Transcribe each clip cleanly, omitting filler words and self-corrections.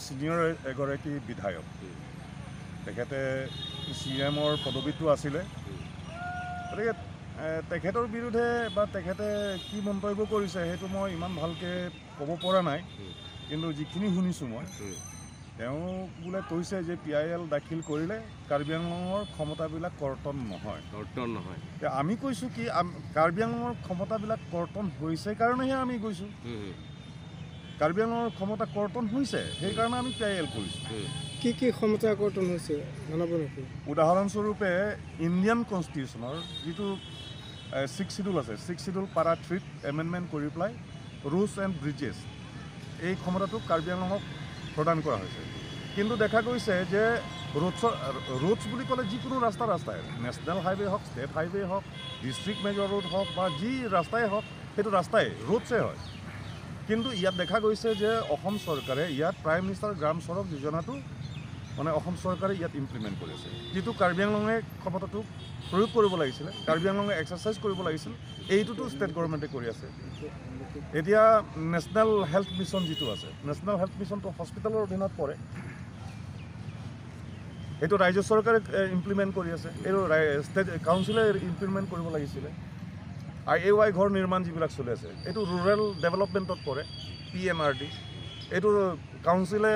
Senior এগৰাকী বিধায়ক, তেখেতে চি এমৰ পদবীতো আছিলে। গতিকে তেখেতৰ বিৰুদ্ধে বা তেখেতে কি মন্তব্য কৰিছে সেইটো মই ইমান ভালকৈ ক'ব পৰা নাই, কিন্তু যিখিনি শুনিছোঁ মই, তেওঁ বোলে কৈছে যে পি I L দাখিল কৰিলে কাৰ্বি আংলঙৰ ক্ষমতাবিলাক কৰ্তন নহয়। কৰ্তন নহয়। আমি কৈছোঁ কি, কাৰ্বি আংলঙৰ ক্ষমতাবিলাক কৰ্তন হৈছে কাৰণেহে আমি গৈছোঁ। কাৰ্বি আংলঙৰ ক্ষমতা কৰ্তন হৈছে, সেইকাৰণে আমি পি I L কৰিছোঁ। কি কি ক্ষমতা কৰ্তন হৈছে জনাব নেকি? উদাহৰণস্বৰূপে ইণ্ডিয়ান কনষ্টিটিউশ্যনৰ যিটো ছিক্স চিডিউল আছে, ছিক্স চিডিউল পাৰা 3ত এমেণ্ডমেণ্ট কৰি পেলাই ৰোডছ এণ্ড ব্ৰিজেছ এই ক্ষমতাটো কাৰ্বি আংলঙক প্ৰদান কৰা হৈছে। কিন্তু দেখা গৈছে যে ৰোডছ বুলি ক'লে যিকোনো ৰাস্তা ৰাস্তাই, নেশ্যনেল হাইৱে হওক, ষ্টেট হাইৱে হওক, ডিষ্ট্ৰিক্ট মেজৰ ৰোড হওক বা যি ৰাস্তাই হওক, সেইটো ৰাস্তাই ৰোডছে হয়। কিন্তু ইয়াত দেখা গৈছে যে অসম চৰকাৰে ইয়াত প্ৰাইম মিনিষ্টাৰ গ্ৰাম সড়ক যোজনাটো মানে অসম চৰকাৰে ইয়াত ইমপ্লিমেণ্ট কৰিছে, যিটো কাৰ্বি আংলঙে ক্ষমতাটো প্ৰয়োগ কৰিব লাগিছিলে, কাৰ্বি আংলঙে এক্সাৰচাইজ কৰিব লাগিছিল, এইটোতো ষ্টেট গভৰ্ণমেণ্টে কৰি আছে। এতিয়া নেশ্যনেল হেল্থ মিছন যিটো আছে, নেশ্যনেল হেল্থ মিছনটো হস্পিটেলৰ অধীনত পৰে, এইটো ৰাজ্য চৰকাৰে ইমপ্লিমেণ্ট কৰি আছে, এইটো ষ্টেট কাউন্সিলে ইমপ্লিমেণ্ট কৰিব লাগিছিলে। I A Y ঘৰ নিৰ্মাণ যিবিলাক চলি আছে, এইটো ৰুৰেল ডেভেলপমেণ্টত পৰে, পি এম আৰ ডি, এইটো কাউন্সিলে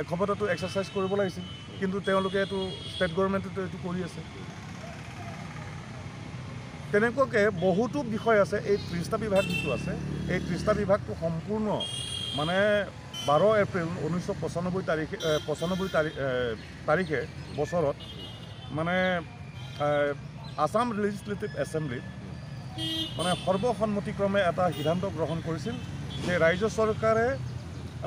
ক্ষমতাটো এক্সাৰচাইজ কৰিব লাগিছিল, কিন্তু তেওঁলোকে এইটো ষ্টেট গভৰ্ণমেণ্টেতো এইটো কৰি আছে। তেনেকুৱাকৈ বহুতো বিষয় আছে। এই 30টা বিভাগ যিটো আছে, এই 30টা বিভাগটো সম্পূৰ্ণ মানে 12 এপ্ৰিল 1995 তাৰিখে, 95 তাৰিখে বছৰত মানে আছাম লেজিছলেটিভ এছেম্বলিত মানে সৰ্বসন্মতিক্ৰমে এটা সিদ্ধান্ত গ্ৰহণ কৰিছিল যে ৰাজ্য চৰকাৰে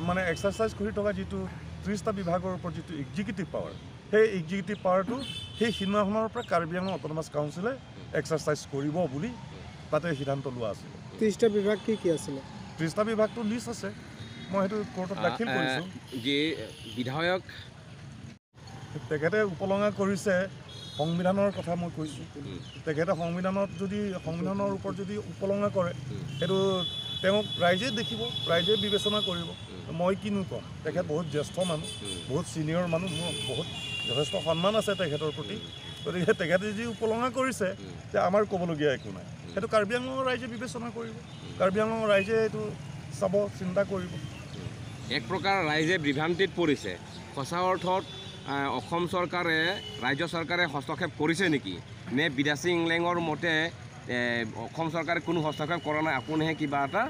মানে এক্সাৰচাইজ কৰি থকা যিটো 30টা বিভাগৰ ওপৰত যিটো এক্সিকিউটিভ পাৱাৰ, সেই এক্সিকিউটিভ পাৱাৰটো সেই সিদিনাখনৰ পৰা কাৰ্বি আংলং অট'নমাছ কাউন্সিলে এক্সাৰচাইজ কৰিব বুলি তাতে সিদ্ধান্ত লোৱা আছিলে। 30টা বিভাগ কি কি আছিলে? 30টা বিভাগটো লিষ্ট আছে, মই সেইটো কোৰ্টত দাখিল কৰিছোঁ। যে বিধায়ক তেখেতে উপলঙা কৰিছে সংবিধানৰ কথা মই কৈছোঁ, তেখেতে সংবিধানত যদি সংবিধানৰ ওপৰত যদি উপলঙা কৰে, সেইটো তেওঁক ৰাইজে দেখিব, ৰাইজে বিবেচনা কৰিব। মই কিনো ক'ম, তেখেত বহুত জ্যেষ্ঠ মানুহ, বহুত ছিনিয়ৰ মানুহ, মোৰ বহুত যথেষ্ট সন্মান আছে তেখেতৰ প্ৰতি। গতিকে তেখেতে যি উপলঙা কৰিছে যে আমাৰ ক'বলগীয়া একো নাই, সেইটো কাৰ্বি আংলঙৰ ৰাইজে বিবেচনা কৰিব, কাৰ্বি আংলঙৰ ৰাইজে এইটো চাব, চিন্তা কৰিব। এক প্ৰকাৰ ৰাইজে বিভ্ৰান্তিত পৰিছে। সঁচা অৰ্থত অসম চৰকাৰে, ৰাজ্য চৰকাৰে হস্তক্ষেপ কৰিছে নেকি, নে বিদাসী ইংলেঙৰ মতে অসম চৰকাৰে কোনো হস্তক্ষেপ কৰা নাই, আপুনিহে কিবা এটা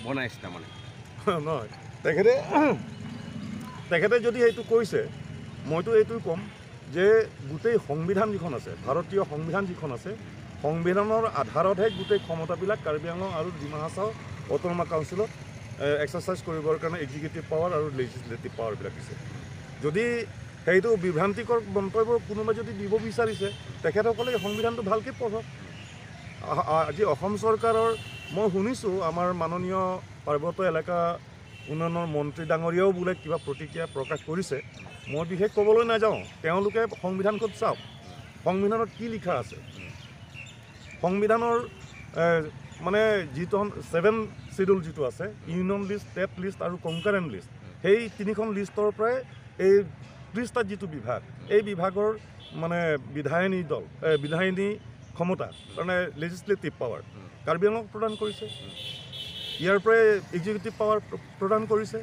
বনাইছে? তাৰমানে নহয়, তেখেতে যদি এইটো কৈছে, মইতো এইটো ক'ম যে গোটেই সংবিধান যিখন আছে, ভাৰতীয় সংবিধান যিখন আছে, সংবিধানৰ আধাৰতহে গোটেই ক্ষমতাবিলাক কাৰ্বি আংলং আৰু ডিমা হাছাও অট'নমাছ কাউন্সিলত এক্সাৰচাইজ কৰিবৰ কাৰণে এক্সিকিউটিভ পাৱাৰ আৰু লেজিছলেটিভ পাৱাৰবিলাক দিছে। যদি সেইটো বিভ্ৰান্তিকৰ মন্তব্য কোনোবাই যদি দিব বিচাৰিছে, তেখেতসকলে সংবিধানটো ভালকৈ পঢ়ক। আজি অসম চৰকাৰৰ মই শুনিছোঁ আমাৰ মাননীয় পাৰ্বত্য এলেকা উন্নয়নৰ মন্ত্ৰী ডাঙৰীয়াও বোলে কিবা প্ৰতিক্ৰিয়া প্ৰকাশ কৰিছে। মই বিশেষ ক'বলৈ নাযাওঁ, তেওঁলোকে সংবিধানখন চাওক, সংবিধানত কি লিখা আছে। সংবিধানৰ মানে যিটো 7 চিডিউল যিটো আছে, ইউনিয়ন লিষ্ট, ষ্টেট লিষ্ট আৰু কনকাৰেণ্ট লিষ্ট, সেই তিনিখন লিষ্টৰ পৰাই এই 30টা যিটো বিভাগ, এই বিভাগৰ মানে বিধায়িনী দল, বিধায়িনী ক্ষমতা মানে লেজিছলেটিভ পাৱাৰ কাৰ্বি আংলঙক প্ৰদান কৰিছে, ইয়াৰ পৰাই এক্সিকিউটিভ পাৱাৰ প্ৰদান কৰিছে।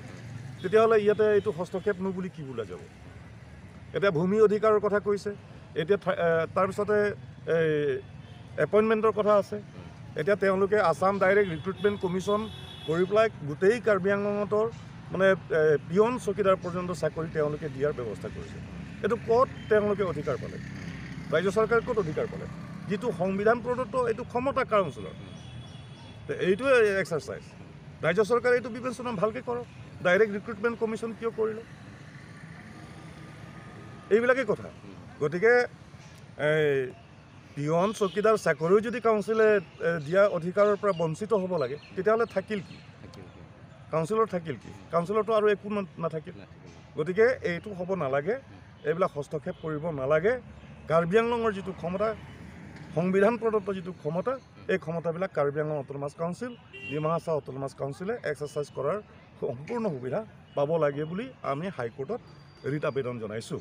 তেতিয়াহ'লে ইয়াতে এইটো হস্তক্ষেপ নো বুলি কি বোলা যাব? এতিয়া ভূমি অধিকাৰৰ কথা কৈছে, এতিয়া তাৰপিছতে এই এপইণ্টমেণ্টৰ কথা আছে। এতিয়া তেওঁলোকে আছাম ডাইৰেক্ট ৰিক্ৰুটমেণ্ট কমিশ্যন কৰি পেলাই গোটেই কাৰ্বি আংলঙতৰ মানে পিয়ন চকীদাৰ পৰ্যন্ত চাকৰি তেওঁলোকে দিয়াৰ ব্যৱস্থা কৰিছে। এইটো ক'ত তেওঁলোকে অধিকাৰ পালে? ৰাজ্য চৰকাৰে ক'ত অধিকাৰ পালে? যিটো সংবিধান প্ৰদত্ত এইটো ক্ষমতা কাউন্সিলৰ, এইটোৱে এক্সাৰচাইজ। ৰাজ্য চৰকাৰে এইটো বিবেচনা ভালকৈ কৰক, ডাইৰেক্ট ৰিক্ৰুটমেণ্ট কমিশ্যন কিয় কৰিলে, এইবিলাকেই কথা। গতিকে এই পিয়ন চকীদাৰ চাকৰিও যদি কাউন্সিলে দিয়া অধিকাৰৰ পৰা বঞ্চিত হ'ব লাগে, তেতিয়াহ'লে থাকিল কি? কাউন্সিলৰ থাকিল কি? কাউন্সিলৰতো আৰু একো নাথাকিল। গতিকে এইটো হ'ব নালাগে, এইবিলাক হস্তক্ষেপ কৰিব নালাগে। কাৰ্বি আংলঙৰ যিটো ক্ষমতা, সংবিধান প্ৰদত্ত যিটো ক্ষমতা, এই ক্ষমতাবিলাক Karbi Anglong autonomous council, Dima Hasao autonomous কাউন্সিলে এক্সাৰচাইজ কৰাৰ সম্পূৰ্ণ সুবিধা পাব লাগে বুলি আমি হাইকোৰ্টত ৰিট আবেদন জনাইছোঁ।